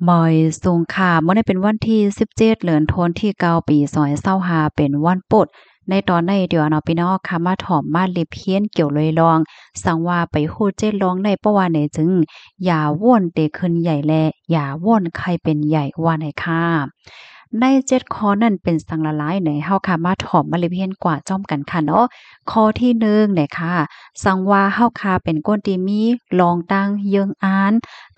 ໝາຍສູງຄ່າ ມື້ນີ້ເປັນວັນທີສິບເຈັດ ເດືອນທັນວາ ປີສອງພັນຊາວຫ້າ ເປັນວັນພຸດ. ໃນຕອນນີ້ດຽວເນາະ ພີ່ນ້ອງເຮົາມາຖອມມາລິບຮຽນກ່ຽວໂດຍລອງ ສັງວ່າໄປຮູ້ເຈັດລອງໄດ້ ເພາະວ່າແນວຈຶ່ງ ຢາໂຫນເຕຂຶ້ນໃຫຍ່ ແລະ ຢາໂຫນໄຂ້ເປັນໃຫຍ່ ວ່າໃນຄ່າ. ໃນເຈັດຂໍ້ນັ້ນເປັນສັງຫຼາຍໆ ໃນເຮົາຄ່າມາຖອມມາລິບຮຽນກວ່າພ້ອມກັນຄ່າເນາະ. ຂໍ້ທີໜຶ່ງນະຄ່າ ສັງວ່າເຮົາຄ່າເປັນຄົນທີ່ມີລອງຕັ້ງເຍີ້ງອານ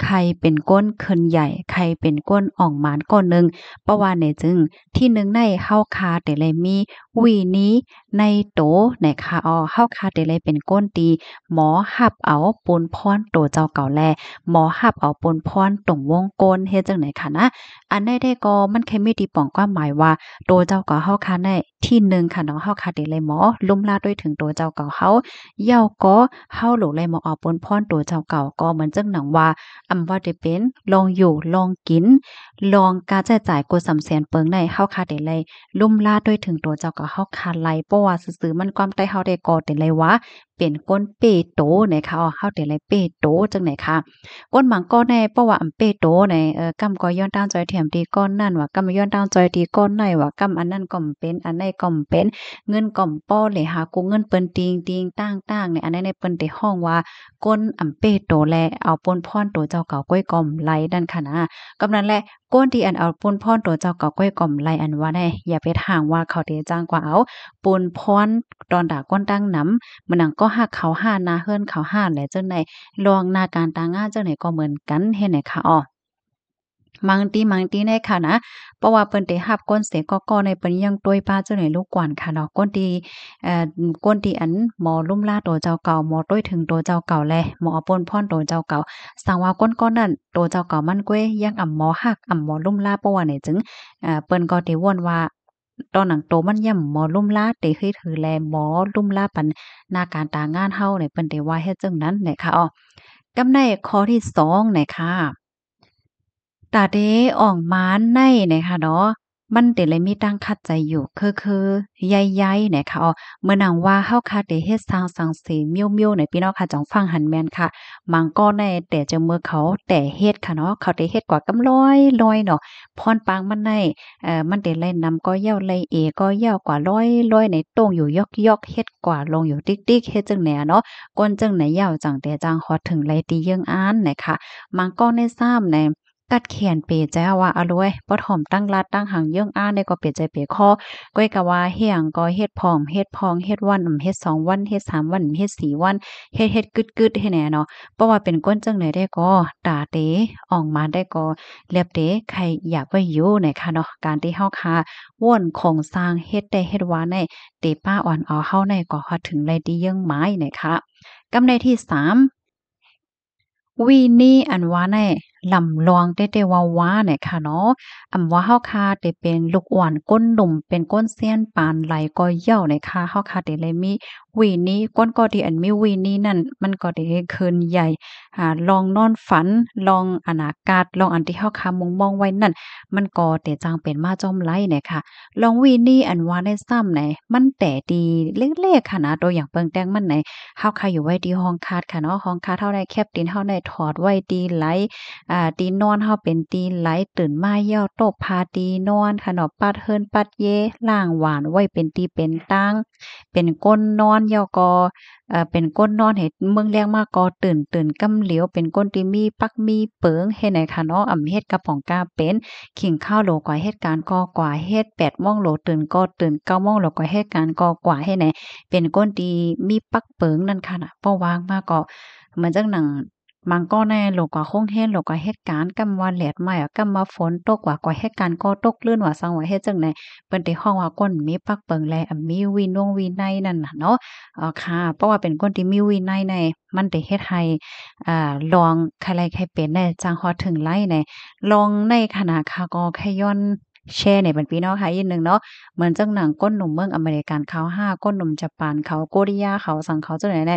ໄຂ້ເປັນຄົນຂຶ້ນໃຫຍ່ ໄຂ້ເປັນຄົນອອກມານກ້ອນໜຶ່ງ ເພາະວ່າແນວຈຶ່ງ ທີໜຶ່ງໃນເຮົາຄ່າເຕໄລມີວິນີໃນໂຕນະຄ່າ ເຮົາຄ່າເຕໄລເປັນຄົນທີ່ໝໍຮັບເອົາປຸນພອນໂຕເຈົ້າເກົ່າ ແລະ ໝໍຮັບເອົາປຸນພອນຕົງວົງກົ້ນ ເຮັດຈັ່ງໃດຄ່ານະ. ອັນໃດແທ້ກໍມັນແຄ່ມີທີ່ປອງຄວາມໝາຍວ່າ ໂຕເຈົ້າເກົ່າເຮົາຄ່າໃນທີໜຶ່ງຄ່າເນາະ ເຮົາຄ່າເຕໄລໝໍລຸມລາດ້ວຍເຖິງໂຕເຈົ້າເກົ່າເຮົາ ແລ້ວກໍເຮົາໂລໄລໝໍເອົາປຸນພອນໂຕເຈົ້າເກົ່າ ກໍເໝືອນຈັ່ງໜັງວ່າ ອຳວ່າຈະເປັນລອງຢູ່ ລອງກິນ ລອງກາໃຊ້ຈ່າຍກູ້ສຳແສນເປິງໃນ ເຮົາຄ່າເຕໄລລຸມລາດ້ວຍເຖິງໂຕເຈົ້າເກົ່າເຮົາຄ່າໄລ ເພາະວ່າຊື່ໆ ມັນຄວາມໃຕ້ເຮົາໄດ້ກໍເຕໄລວ່າ ເປັນຄົນເປ້ໂຕນະຄ່າ ເຮົາເຕໄລເປ້ໂຕຈັ່ງໃດຄ່າ. ຄົນບາງກໍແນ່ ເພາະວ່າອຳເປ້ໂຕນະ ເອີ ກຳກໍຍ້ອນຕັ້ງຈ່ອຍຖຽມຕີກ້ອນນັ້ນວ່າ ກຳຍ້ອນຕັ້ງຈ່ອຍຕີກ້ອນໃນວ່າ ກຳອັນນັ້ນກໍບໍ່ເປັນ ອັນໃດກໍບໍ່ເປັນ ເງິນກໍບໍ່ພໍ ເລຫາກູ້ເງິນເພິ່ນຕີງໆຕ່າງໆ ໃນອັນໃດໃນເພິ່ນໄດ້ຮ້ອງວ່າ ຄົນອຳເປ້ໂຕ ແລະ ເອົາປຸນພອນໂຕເຈົ້າເກົ່າກ້ອຍກໍບໍ່ໄລນັ້ນຄ່ານະ. ກໍນັ້ນແຫຼະ ຄົນທີ່ອັນເອົາປຸນພອນໂຕເຈົ້າເກົ່າກ້ອຍກໍບໍ່ໄລ ອັນວ່າແນ່ ຢ່າໄປຖາມວ່າເຂົາເຕຈ້າງກວ່າເອົາປຸນພອນ ຕອນດາກ້ອນຕັ້ງນຳ ເໝືອນໜັງກໍຮັກເຂົາຫ້າ ນາເຮືອນເຂົາຫ້າ ແລະ ຈັ່ງໃດ ລອງໜ້າການຕາງານຈັ່ງໃດກໍເໝືອນກັນ ເຫັນໄດ໋ຄ່າເອາະ. ບາງທີ ບາງທີໃນຄ່ານະ ເພາະວ່າເພິ່ນໄດ້ຮັບຄົນເສຍກໍກໍໃນ ເພິ່ນຍັງໂຕຍປາຈັ່ງໃດລູກກວນຄ່າເນາະ ຄົນທີ່ ເອີ ຄົນທີ່ອັນໝໍລຸມລາໂຕເຈົ້າເກົ່າ ໝໍໂຕຍເຖິງໂຕເຈົ້າເກົ່າ ແລະ ໝໍເອົາປຸນພອນໂຕເຈົ້າເກົ່າ ສັງວ່າຄົນກໍນັ້ນ ໂຕເຈົ້າເກົ່າມັນກ້ວຍຍັງອຳໝໍຮັກ ອຳໝໍລຸມລາ ເພາະວ່າແນວຈຶ່ງ ເອີ ເພິ່ນກໍໄດ້ວອນວ່າ ຕອນໜັງໂຕມັນຢ້ຳໝໍລຸມລາເຕເຮັດຄື ແລ ໝໍລຸມລາປັນໜ້າການຕາງານເຮົາໃນ ເພິ່ນໄດ້ວ່າເຮັດຈັ່ງນັ້ນນະຄ່າເອາະ. ກັບໃນຂໍ້ທີສອງນະຄ່າ ຕາເຕອອກມາໃນນະຄ່າເນາະ ມັນເຕໄລມີຕັ້ງຂັດໃຈຢູ່ເຄືໆ ໃຫຍ່ໆ ນະຄ່າເອາະ. ເໝືອນໜັງວ່າເຮົາຄ່າເຕເຮັດສ້າງສັງສີມ້ຽວໆ ໃນ ພີ່ນ້ອງຄ່າຈອງຟັງຫັ້ນແມ່ນຄ່າ ບາງກໍໃນແຕ່ຈະເມີເຂົາແຕ່ເຮັດຄ່າເນາະ ເຂົາເຕເຮັດກວ່າກຳລອຍໆເນາະ ພອນປາງມັນໃນ ເອີ ມັນເຕໄລນຳກໍເຍົາ ໄລເອກໍເຍົາກວ່າລອຍໆ ໃນໂຕ່ງຢູ່ຢອກໆ ເຮັດກວ່າລົງຢູ່ຕິກໆ ເຮັດຈັ່ງໃດເນາະ ຄົນຈັ່ງໃດເຍົາຈັ່ງແຕ່ຈັ່ງຮອດເຖິງໄລຕີເຍີ້ງອານນະຄ່າ. ບາງກໍໃນຊ້ຳໃນ ກັດແຂນເປໃຈວ່າ ອາລວຍ ບໍ່ຖອມຕັ້ງລາດຕັ້ງຫາງເຍີ້ງອານໃດກໍເປໃຈເປຄໍ ກ້ອຍກະວ່າເຮັດຫຍັງກໍເຮັດພ້ອມ ເຮັດພ້ອມ ເຮັດວັນ ເຮັດສອງວັນ ເຮັດສາມວັນ ເຮັດສີ່ວັນ ເຮັດ ເຮັດກຶດໆ ເຮັດແນ່ເນາະ. ເພາະວ່າເປັນຄົນຈັ່ງໃດໄດ້ກໍ ຕາເຕອອກມາໄດ້ກໍ ລຽບເຕໄຄຢາກໄວ້ຢູ່ນະຄ່າເນາະ. ການທີ່ເຮົາຄ່າ ໂຫນໂຄງສ້າງເຮັດແຕ່ເຮັດວ່າໃນ ເຕປ້າອ່ອນເອົາເຮົາໃນ ກໍຮອດເຖິງໄລຕີເຍີ້ງໝາຍນະຄ່າ. ກັບໃນທີສາມ ວິນີ ອັນວ່າໃນ ລຳລອງແຕ່ແຕ່ວ່າວ່ານະຄ່າເນາະ ອຳວ່າເຮົາຄ່າເຕເປັນລູກອ່ອນກົ້ນໜຸ່ມ ເປັນກົ້ນຊຽນປານໄລກໍເຍົານະຄ່າ ເຮົາຄ່າເຕໄລມີ ວິນີ ຄົນກໍທີ່ອັນມີວິນີນັ້ນ ມັນກໍໄດ້ຄືນໃຫຍ່ ອາ ລອງນອນຝັນ ລອງອະນາກາດ ລອງອັນທີ່ເຮົາຄາມຸງມອງໄວ້ນັ້ນ ມັນກໍແຕ່ຈັ່ງເປັນມາຈ້ອມໄລນະຄ່າ. ລອງວິນີ ອັນວ່າໃນຊ້ຳໃນ ມັນແຕ່ທີ່ເລັກໆ ຫັ້ນນະ ຕົວຢ່າງເບິ່ງແຕ່ງມັນໃນ ເຮົາຄາຢູ່ໄວ້ທີ່ຫ້ອງຄາດຄ່າເນາະ ຫ້ອງຄາດເຮົາໃນ ແຄບຕີນເຮົາໃນ ຖອດໄວ້ທີ່ໄລ ອາ ທີ່ນອນເຮົາເປັນທີ່ໄລ ຕື່ນມາເຍົາໂຕະຜ້າທີ່ນອນຄ່າເນາະ ປັດເຮືອນປັດເຢ ລ້າງຫວ່ານໄວ້ເປັນທີ່ເປັນຕາງ ເປັນກົ້ນນອນ ແລ້ວກໍ ເອີ ເປັນກົ້ນນອນໃຫ້ເບິ່ງແລງມາກໍຕື່ນ ຕື່ນກຳຫຼຽວ ເປັນຄົນທີ່ມີປັກມີເປິງ ເຮັດໃດຄ່າເນາະ ອຳເຮັດກະປ໋ອງກາເປັນ ກິນເຂົ້າໂລກວ່າເຮັດການກໍກວ່າເຮັດ ແປດໂມງໂລຕື່ນກໍຕື່ນ ເກົ້າໂມງໂລກວ່າເຮັດການກໍກວ່າເຮັດໃດ ເປັນຄົນທີ່ມີປັກເປິງນັ້ນຄ່ານະ ເວົ້າວ່າມາກໍ ເໝືອນຈັ່ງໜັງ ບາງກໍແນ່ ໂລກວ່າໂຮງຮຽນ ໂລກວ່າເຮັດການ ກຳວ່າແດດໃໝ່ ກຳວ່າຝົນຕົກວ່າ ກວ່າເຮັດການກໍຕົກລື່ນວ່າ ສັງວ່າເຮັດຈັ່ງໃດ ເພິ່ນໄດ້ຮ້ອງວ່າຄົນມີປັກເປິງ ແລະ ມີວິນົງວິໄນນັ້ນນະເນາະ. ເອີ ຄ່າ ເພາະວ່າເປັນຄົນທີ່ມີວິໄນໃນ ມັນໄດ້ເຮັດໃຫ້ ອາ ລອງໄຄໄລໄຄເປັນແດ່ ຈັ່ງຮອດເຖິງໄລແດ່. ລອງໃນຂະນະຂ້າກໍໄຄຍ້ອນແຊໃນບັນປີເນາະຄ່າ ອີກໜຶ່ງເນາະ ເໝືອນຈັ່ງໜັງ ກົ້ນໜຸ່ມເມືອງອາເມລິກັນເຂົາ ຫາ ກົ້ນໜຸ່ມຈະປານເຂົາ ໂກລິຍາເຂົາ ສັງເຂົາ ຈັ່ງໃດແດ່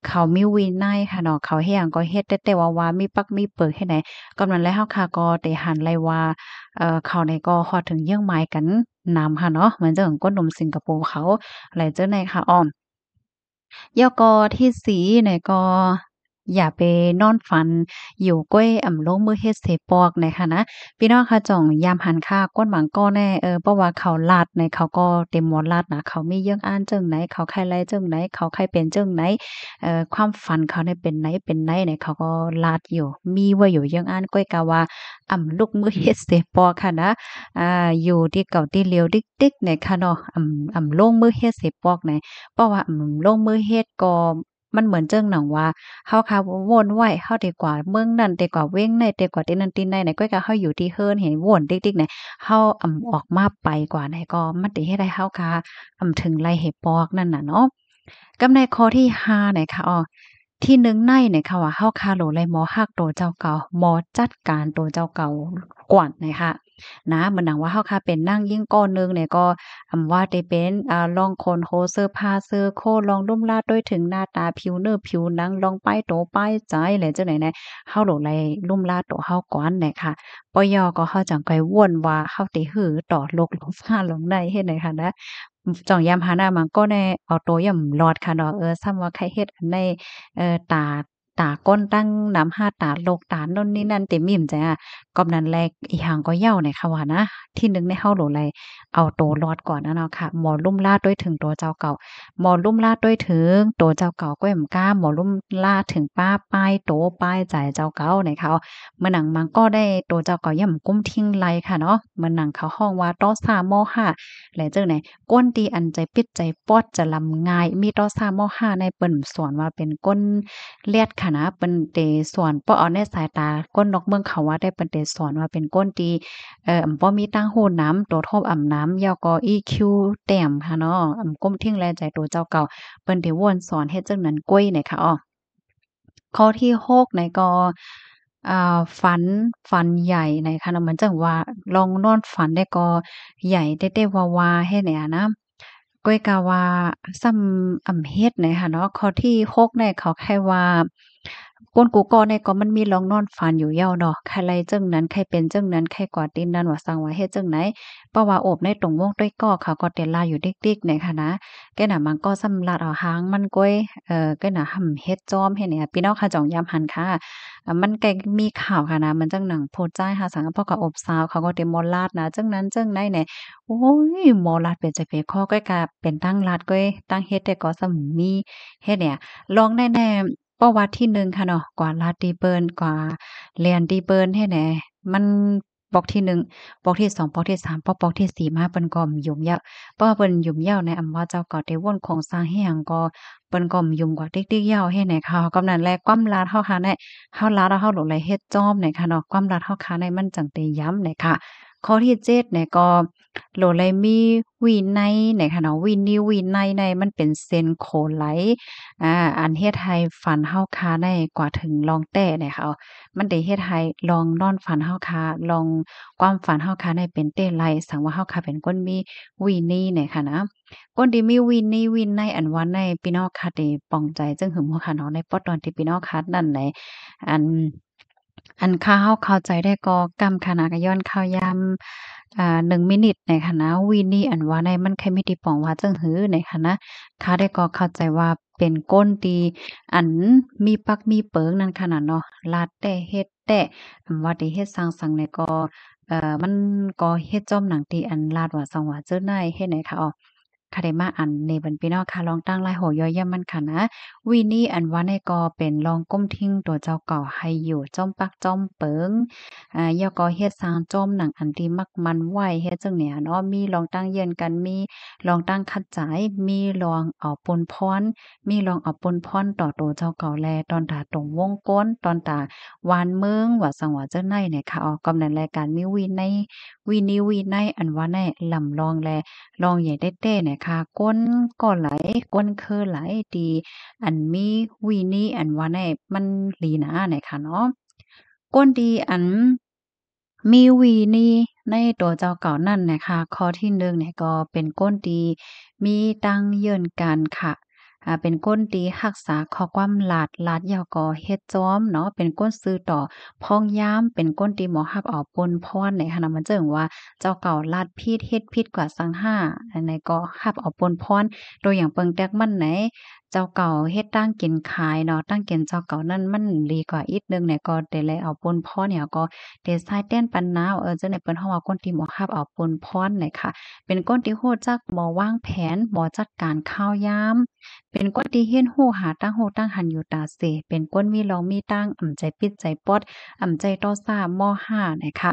ເຂົາມີວິໄນຄ່າເນາະ ເຂົາເຮັດຫຍັງກໍເຮັດແຕ່ແຕ່ວ່າວ່າ ມີປັກມີເປິງເຮັດໃດ. ກໍນັ້ນແຫຼະ ເຮົາຄ່າກໍໄດ້ຫັນໄລວ່າ ເອີ ເຂົານີ້ກໍຮອດເຖິງເຢື້ອງໝາຍກັນນຳຄ່າເນາະ ເໝືອນຈັ່ງກົ້ນໜຸ່ມສິງກະໂປເຂົາ ແລະ ຈັ່ງໃດຄ່າອ້ອມ. ແລ້ວກໍທີສີ່ນີ້ກໍ ຢ່າໄປນອນຝັນຢູ່ກ້ວຍ ອຳ ລົງມືເຮັດເສຍປອກນະຄະນະ. ພີ່ນ້ອງຄະ ຈົ່ງຢາມຫັນຄ່າ ຄົນບາງກໍແນ່ ເອີ ເພາະວ່າເຂົາລາດນະ ເຂົາກໍເຕັມໝໍລາດນະ ເຂົາມີເຍືອງອ່ານຈັ່ງໃດ ເຂົາໄຂ້ໄລ່ຈັ່ງໃດ ເຂົາໄຂ້ເປັນຈັ່ງໃດ ເອີ ຄວາມຝັນເຂົານີ້ເປັນໃນເປັນໃນນະ ເຂົາກໍລາດຢູ່ ມີໄວ້ຢູ່ເຍືອງອ່ານ ກ້ວຍກະວ່າ ອຳ ລຸກມືເຮັດເສຍປອກຫັ້ນນະ ອາ ຢູ່ທີ່ເກົ່າທີ່ຫຼຽວຕິກໆນະຄະເນາະ ອຳ ອຳ ລົງມືເຮັດເສຍປອກນະ ເພາະວ່າ ອຳ ລົງມືເຮັດກໍ ມັນເໝືອນຈັ່ງໜັງວ່າ ເຮົາຄະວົນໄວ້ ເຮົາເຕະກວາດເມືອງນັ້ນ ເຕະກວາດເວງນີ້ ເຕະກວາດທີ່ນັ້ນທີ່ໃນນະ ກ້ວຍກະເຮົາຢູ່ທີ່ເຮືອນເຫັນວົນຕິກໆນະ ເຮົາ ອຳ ອອກມາໄປກວາດນະ ກໍມັນເຕະເຮັດໃຫ້ເຮົາຄະ ອຳ ເຖິງໄລ່ເຮັດປອກນັ້ນນະເນາະ. ກັບໃນຂໍ້ທີຫ້ານະຄະ ອໍ ທີໜຶ່ງໃນນະຄະວ່າ ເຮົາຄະໂຫຼໄລໝໍຮັກໂຕເຈົ້າເກົ່າ ໝໍຈັດການໂຕເຈົ້າເກົ່າກ່ອນນະຄະ ນະ ເໝືອນໜັງວ່າເຮົາຄະເປັນນາງຍິງກໍໜຶ່ງນະ ກໍ ອຳ ວ່າແຕ່ເປັນ ອາ ລອງຂົນໂຫເສື້ອຜ້າເສື້ອໂຄ ລອງລຸມລາໂຕຍເຖິງໜ້າຕາຜິວເນື້ອຜິວໜັງ ລອງປ້າຍໂຕປ້າຍໃຈ ແລະ ຈັ່ງໃດນະ ເຮົາໂຫຼໄລລຸມລາໂຕເຮົາກ່ອນນະຄະ ບໍ່ຢ່າກໍເຮົາຈັ່ງໄປວົນວ່າເຮົາເຕະຫືຕໍ່ໂລກ ໂລກຟ້າໂລກໃນເຮັດໃດຄະນະ. ຈ່ອງຢາມຫາໜ້າມັງກໍແນ່ ເອົາໂຕຢ່າມລອດຄະເນາະ ເອີ ຊ້ຳວ່າໃຄເຮັດອັນໃດ ເອີ ຕາ ຕາກົ້ນຕັ້ງນຳ ຫາຕາໂລກ ຕາໂນ້ນນີ້ນັ້ນເຕັມອີ່ມໃຈ ອາ ກອບນັ້ນແລະ ອີ່ຫຍັງກໍເຍົາໃນຄະວ່ານະ ທີໜຶ່ງໃນເຮົາໂຫຼໄລເອົາໂຕລອດກ່ອນນະເນາະຄະ ໝໍລຸມລາໂຕຍເຖິງໂຕເຈົ້າເກົ່າ ໝໍລຸມລາໂຕຍເຖິງໂຕເຈົ້າເກົ່າ ກ້ວຍອຳ ກາ ໝໍລຸມລາເຖິງປ້າ ປ້າຍໂຕປ້າຍໃຈເຈົ້າເກົ່າໃນຄະ ເໝືອນໜັງມັງກໍໄດ້ ໂຕເຈົ້າເກົ່າຢ່າມກຸ້ມຖິ້ງໄລຄະເນາະ ເໝືອນໜັງເຂົາຮ້ອງວ່າ ໂຕສາ ໂມຫະ ແລະ ຈັ່ງໃດ ຄົນທີ່ອັນໃຈປິດໃຈປອດຈະລຳງ່າຍ ມີໂຕສາໂມຫະໃນ ເພິ່ນສວນວ່າເປັນຄົນແລດຂະນະ ເພິ່ນເຕສວນ ເພາະເອົາໃນສາຍຕາຄົນນອກເມືອງເຂົາວ່າໄດ້ ເພິ່ນເຕສວນວ່າເປັນຄົນທີ່ ເອີ ບໍ່ມີຕ່າງຫູນຳ ໂຕໂທບອຳນຳ ແລ້ວກໍ ອີຄິວ ແຕ້ມຂະເນາະ ອຳ ກຸ້ມຖິ້ງແລໃຈໂຕເຈົ້າເກົ່າ ເພິ່ນເຕວົນສອນເຮັດຈັ່ງນັ້ນກ້ວຍນະຄະ ອໍ ຂໍ້ທີຫົກໃນກໍ ອ່າ ຝັນ ຝັນໃຫຍ່ໃນຄະເນາະ ເໝືອນຈັ່ງວ່າລອງນອນຝັນໄດ້ກໍໃຫຍ່ແຕ່ໆວ່າໆ ເຮັດແນວນະ ກ້ວຍກະວ່າຊ້ຳອຳເຮັດໃນຄະເນາະ. ຂໍ້ທີຫົກໃນເຂົາໃຫ້ວ່າ ຄົນກູ່ກໍໃນກໍມັນມີລອງນອນຝັນຢູ່ແລ້ວເນາະ ໃຄໄລ່ຈັ່ງນັ້ນ ໃຄເປັນຈັ່ງນັ້ນ ໃຄກວາດຕີນນັ້ນ ວ່າສັງວ່າເຮັດຈັ່ງໃດ ເພາະວ່າໂອບໃນຕົງວົງຕົວກໍ ເຂົາກໍເຕລາຢູ່ດິກໆໃນຄະນະ. ແກ່ນະມັງກໍສຳລັດເອົາຫາງມັນກ້ວຍ ເອີ ແກ່ນະຫຳເຮັດຈອມໃຫ້ແນ່ ພີ່ນ້ອງຄະ ຈົ່ງຢາມຫັນຄ່າ ມັນແກ່ມີຂ່າວຄະນະ ມັນຈັ່ງໜັງຜູ້ຊາຍຫາສັງ ເພາະເຂົາອົບສາວ ເຂົາກໍເຕໝໍລາດນະ ຈັ່ງນັ້ນຈັ່ງໃດແນ່. ໂອ້ຍ ໝໍລາດເປັນໃຈເປັນຄໍ ກ້ວຍກະເປັນຕັ້ງລາດກ້ວຍ ຕັ້ງເຮັດແຕ່ກໍສຳມີເຮັດແນ່ ລອງແນ່ໆ ເພາະວ່າທີໜຶ່ງຄະເນາະ ກວ່າລາດຕີເປິ້ນ ກວ່າແລ່ນຕີເປິ້ນເຮັດແນ່ ມັນ ປອກທີໜຶ່ງ ປອກທີສອງ ປອກທີສາມ ພໍປອກທີສີ່ມາ ເພິ່ນກໍບໍ່ຫຍຸ້ງແລ້ວ ເພາະວ່າເພິ່ນຫຍຸ້ງແລ້ວໃນອຳວ່າເຈົ້າກໍໄດ້ວົນໂຄງສ້າງຫຍັງກໍ ເພິ່ນກໍບໍ່ຫຍຸ້ງກວ່າຕິກໆແລ້ວເຮັດໃນຂ່າວ ກຳນັ້ນແລະ ຄວາມລາດເຮົາຄະແນ່ ເຮົາລາດເຮົາໂຫຼໄລເຮັດຈອມໃນຄະເນາະ ຄວາມລາດເຮົາຄະໃນມັນຈັ່ງໄດ້ຢຳໃນຄະ. ຂໍ້ທີເຈັດໃນກໍ ໂຫຼໄລມີວິໄນໃນຄະເນາະ ວິນີ ວິໄນໃນມັນເປັນເສັ້ນໂຄໄລ ອາ ອັນເຮັດໃຫ້ຝັນເຮົາຄະໃນກວ່າເຖິງລອງແຕ້ໃນຄະ ມັນໄດ້ເຮັດໃຫ້ລອງນອນຝັນເຮົາຄະ ລອງຄວາມຝັນເຮົາຄະໃນເປັນແຕ່ໄລ ສັງວ່າເຮົາຄະເປັນຄົນມີວິນີໃນຄະນະ. ຄົນທີ່ມີວິນີ ວິໄນອັນວ່າໃນ ພີ່ນ້ອງຄະໄດ້ປ່ອງໃຈຈຶ່ງຫຶມບໍ່ຄະເນາະ ໃນປອດຕອນທີ່ພີ່ນ້ອງຄະນັ້ນໃນ ອັນ ອັນຄ່າເຮົາເຂົ້າໃຈໄດ້ກໍກຳຄະນະ ກະຍ້ອນຂ່າວຍາມ ອາ ໜຶ່ງມິນິດໃນຄະນະ ວິນີອັນວ່າໃນມັນໃຄມີທີ່ປ່ອງວ່າຈຶ່ງຫືໃນຄະນະ ຂ້າໄດ້ກໍເຂົ້າໃຈວ່າເປັນຄົນທີ່ ອັນ ມີປັກມີເປິງນັ້ນຄະນະເນາະ ລາດແຕ້ເຮັດແຕ້ ອຳວ່າໄດ້ເຮັດສ້າງສັງໃດກໍ ເອີ ມັນກໍເຮັດຈອມໜັງທີ່ອັນລາດວ່າສັງວ່າເຈີໃນເຮັດໃນຄະ ອອກ ຄະໄດ້ມາອັນນີ້ເປັນພີ່ນ້ອງຄະ ລອງຕັ້ງລາຍຫົວຍ່ອຍຢາມມັນຄະນະ. ວິນີອັນວ່າໃນກໍເປັນລອງກຸ້ມທິງຕົວເຈົ້າເກົ່າໃຫ້ຢູ່ຈອມປັກຈອມເປິງ ອາ ແລ້ວກໍເຮັດສ້າງຈອມໜັງອັນທີ່ມັກໝັ້ນໄວ້ ເຮັດຈັ່ງເນີ້ຍເນາະ ມີລອງຕັ້ງເຍືອນກັນ ມີລອງຕັ້ງຂັດໃຈ ມີລອງເອົາປົນພອນ ມີລອງເອົາປົນພອນຕໍ່ໂຕເຈົ້າເກົ່າ ແລະ ຕ້ອນຕາຕົງວົງກົນ ຕ້ອນຕາຫວານເມືອງ ວ່າສັງວ່າເຈີໃນແນ່ຄະ. ອອກ ກຳນັ້ນແລະ ການມີວິໄນ ວິນີ ວິໄນອັນວ່າໃນ ລຳລອງ ແລະ ລອງໃຫຍ່ແຕ້ໆແນ່ຄະ ຄົນກໍຫຼາຍ ຄົນຄືຫຼາຍ ທີ່ອັນມີວິນີອັນວ່າໃນ ມັນດີນາແນ່ຄະເນາະ. ຄົນທີ່ອັນ ມີວິນີໃນຕົວເຈົ້າເກົ່ານັ້ນນະຄະ ຂໍ້ທີໜຶ່ງນີ້ກໍເປັນຄົນທີ່ມີຕັ້ງເຍືອນກັນຄະ ອາ ເປັນຄົນທີ່ຮັກສາຂໍ້ຄວາມລາດ ລາດແລ້ວກໍເຮັດຈອມເນາະ ເປັນຄົນຊື່ຕໍ່ພ້ອງຍາມ ເປັນຄົນທີ່ໝໍຮັບເອົາປົນພອນໃນຂະນະ ມັນເຊິ່ງວ່າເຈົ້າເກົ່າລາດຜິດ ເຮັດຜິດກວ່າສັງຫາ ອັນໃດກໍຮັບເອົາປົນພອນ ຕົວຢ່າງເບິ່ງແຕ່ມັນໃນ ເຈົ້າເກົ່າເຮັດຕັ້ງກິນຂາຍເນາະ ຕັ້ງກິນເຈົ້າເກົ່ານັ້ນມັນດີກວ່າອີກໜຶ່ງແຫຼະ ກໍໄດ້ໄລ່ເອົາປຸນພອນຫຍັງ ກໍໄດ້ສາຍແຕ່ນປັນນາ ເອີ ຈັ່ງໃດເພິ່ນຮ້ອງວ່າຄົນທີ່ບໍ່ຮັບເອົາປຸນພອນນະຄະ ເປັນຄົນທີ່ຮູ້ຈັກບໍ່ວາງແຜນ ບໍ່ຈັດການຂ່າວຍາມ ເປັນຄົນທີ່ຮຽນຮູ້ຫາຕັ້ງຮູ້ຕັ້ງຫັນຢູ່ຕາເສ ເປັນຄົນມີລ່ອງມີຕັ້ງ ອຳໃຈປິດໃຈປອດ ອຳໃຈຕໍ່ຊາມໍຫະນະຄະ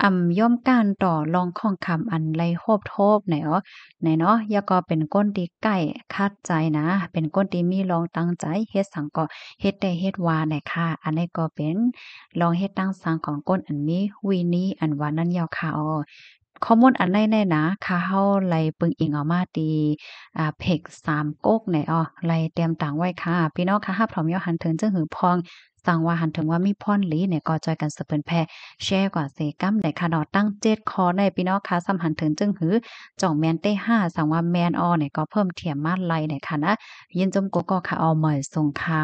ອຳຍອມການຕໍ່ລ່ອງຂອງຄຳອັນໄລໂຮບໂທບໃນເນາະ ແລະກໍເປັນຄົນທີ່ໃກ້ຂັດໃຈນະ ເປັນຄົນທີ່ມີລ່ອງຕັ້ງໃຈ ເຮັດສັງກໍເຮັດໄດ້ເຮັດວ່ານະຄະ ອັນນີ້ກໍເປັນລ່ອງເຮັດຕັ້ງສ້າງຂອງຄົນອັນມີວິນີ ອັນວ່ານັ້ນເຈົ້າຄະ. ຂໍ້ມູນອັນໃດແນ່ນະຄະ ເຮົາໄລ່ປຶງອີງເອົາມາທີ່ ອາ ເພຈສາມກົກແນ່ ໄລ່ຕຽມຕາງໄວ້ຄະ ພີ່ນ້ອງຄະ ຮັບຖອມຍ້ອນຫັນເຖິງຈຶ່ງຫືອພອງ ສັງວ່າຫັນເຖິງວ່າມີພອນຫຼີແນ່ ກໍຊ່ອຍກັນສະເຜີຍແຜ່ ແຊກວ່າເສກຳແນ່ຄະເນາະ ຕັ້ງເຈັດຂໍ້ແນ່ ພີ່ນ້ອງຄະ ສ່ຳຫັນເຖິງຈຶ່ງຫື ຈ່ອງແມ່ນເຕະຫ້າ ສັງວ່າແມ່ນອໍແນ່ ກໍເພີ່ມຖຽມມາໄລ່ແນ່ຄະນະ ຍິນຊົມກົກກໍຄະ ເອົາ ໝາຍສົງຄະ.